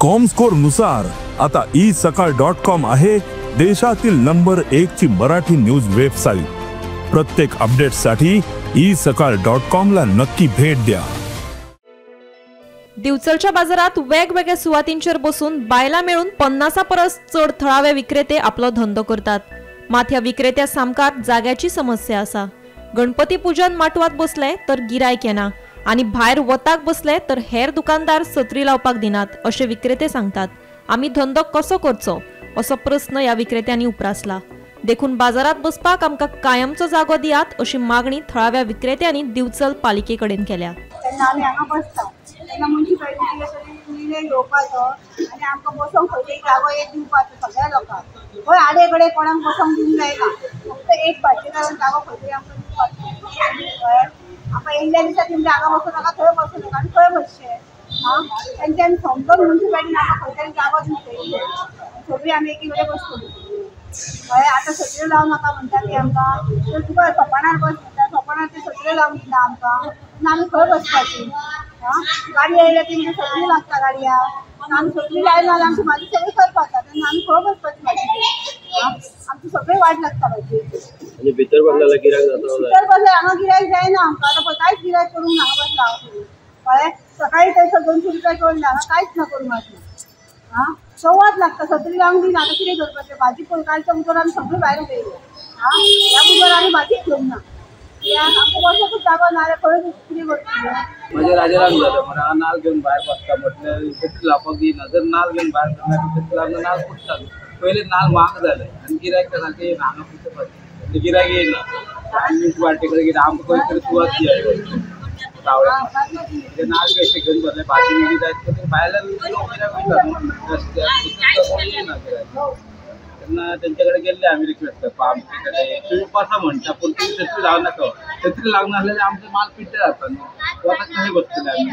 Comscore नुसार आता E सकाळ डॉट कॉम आहे देशातील नंबर 1 ची मराठी न्यूज वेबसाईट. प्रत्येक अपडेटसाठी ई सकाळ डॉट कॉम ला नक्की भेट द्या. दिवचलच्या बाजारात वेगवेगळ्या सुवातींचेर बसून बायलां मेळून 50 परस चड थळावे विक्रेते आपलो धंदो करतात. मात ह्या विक्रेत्या सामकार जाग्याची समस्या आसा. गणपती पूजन माटवात बसले तर गिरायक येना आनी भायर वताक बसले तर हेर दुकानदार सत्री लावपाक दिनात अशें विक्रेते सांगतात. आमी धंदो कसो करचो असो प्रस्न ह्या विक्रेत्यांनी उप्रासला. देखून बाजारात बसपाक आमकां कायमचो जागो दियात अशी मागणी थळाव्या विक्रेत्यांनी दिवचल पालिके कडेन केल्या. तेन्ना आमी हांगा बसता तेन्ना मुन्सिपालिटी निर्णय घेवपाचो आनी आमकां बसोंक खंय तरी जागो एक दिवपाचो सगळ्या लोकांक. खंय आडे कडेन कोणाक बसोंक दिवंक जायना, फक्त एक भाजयेकारान जागो खंय तरी आमकां दिवपाचो. कळ्ळें? आमकां येयल्ल्या दिसा तुमच्या हांगा बसूं नाका, थंय बसूं नाका, आमी खंय बसचें? आं, तेंच्यांनी समजून मुन्सिपालिटीन आमकां खंय तरी जागो दिवचो, सगळीं आमी एकी कडेन बसतलीं. कळ्ळें? आतां सत्र्यो लावं नाका म्हणटा ती आमकां, तर तुका सोपानार बस म्हणटा, सोपानार ते सत्र्यो लावंक दिना आमकां, तेन्ना आमी खंय बसपाची? आं, गाडी आयल्या ती म्हणजे सत्री लागता गाडयाक, आमी सत्री लायना जाल्यार आमची भाजी सगळी करपाक जाता, तेन्ना आमी खंय बसपाची भाजी? आं, आमची सगळी वाट लागता भाजी. आनी भितर बसल्यार गिरायक जाता? भितर बसल्यार हांगा गिरायक जायना आमकां, आतां पळय कांयच गिरायक करूंक ना, हांगा बसला. कळ्ळें? सकाळी थंयसर 200 रुपया करून हांगा कांयच ना करूंक आजून. आं, संवाद लागता, सत्री लावंक दिना, आतां कितें करपाचें? भाजी पळय कालच्या बुधवार आमी सगळी भायर उडयली. आं, ह्या बुधवार आमी भाजीच घेवंक ना, आमकां बसोकूच जागो ना जाल्यार खंय कितें करतलें? म्हजें राजाराम जालें म्हणून हांव नाल घेवन भायर बसता म्हटल्यार सत्री लावपाक दिना. जर नाल घेवन भायर बसल्यार सत्री लावन नाल फुट्टा. पयले नाल महाग जाले आनी गिरायक सारकें येना, हांगा फुट्टा ते गिरायक येयना. आनी मुन्सिपालिटी कडेन कितें आमकां खंय तरी सुवात दी ते नाल कशे घेवन बसले भाजी बिजी जाय तर भायल्यान लोक गिरायक वयता न्हू रस्त्यार, कोण येयना गिरायक. तेन्ना तेंचे कडेन गेल्ले आमी रिक्वेस्ट करपाक, आमचे कडेन तुमी बसा म्हणटा पूण तुमी सत्री लावं नाका, सत्री लावंक नासल्यार आमचें माल पिड्ड्यार जाता न्हू, वताक कशें बसतले आमी?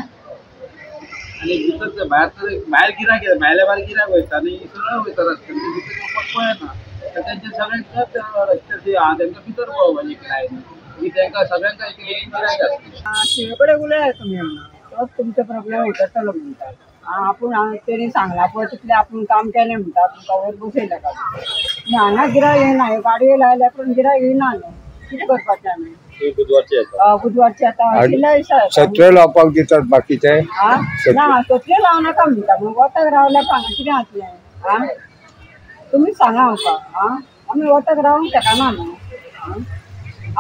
आनी भितर भायर तर भायर गिरायक येता, भायल्या भायर गिरायक वयता आनी सरळ वयता रस्त्यार, भितर येवपाक पळयना. तर तेंचे सगळ्यांक रस्त्यार जे आहा तेंकां भितर पळोवपाचें गिरायक न्हू, तांकां सगळ्यांक एक गिरायक आसता. शिवे कडेन उलयात तुमी, तोच तुमचो प्रॉब्लेम उतरतलो म्हणटा. आपूण तेणी सांगलां पळय तितलें आपूण काम केलें म्हणटा, तुमकां वयर बसयलें का? हांगा गिरायक येयना, ह्यो गाडयो लायल्या पूण गिरायक येयना न्हू, कितें करपाचें आमी? बुधवारचे येता, आशिल्ल्या दिसा सत्र्यो लावपाक दितात बाकीचे? आं, ना सत्र्यो लावं नाका म्हणटा, पूण वताक रावल्यार हांगा कितें जातलें? आं, तुमी सांगा आमकां. आं, आमी वताक रावंक शकना न्हू.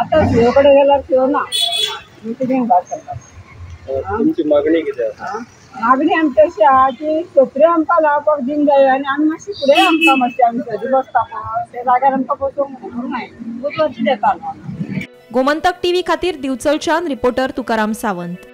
आतां शिवे कडेन गेल्यार शिव ना, कितें भायर सरता. तुमची मागणी कितें आसा? मागणी आमची अशी आहा की सत्र्यो आमकां लावपाक दिवंक जाय आनी आमी मातशी फुडें आमकां मातशी आमी सदी बसता पळय त्या जाग्यार आमकां बसोवंक जाय. बुधवारची येता न्हू. गोमंतक टीव्ही खातीर दिवचलच्यान रिपोर्टर तुकाराम सावंत.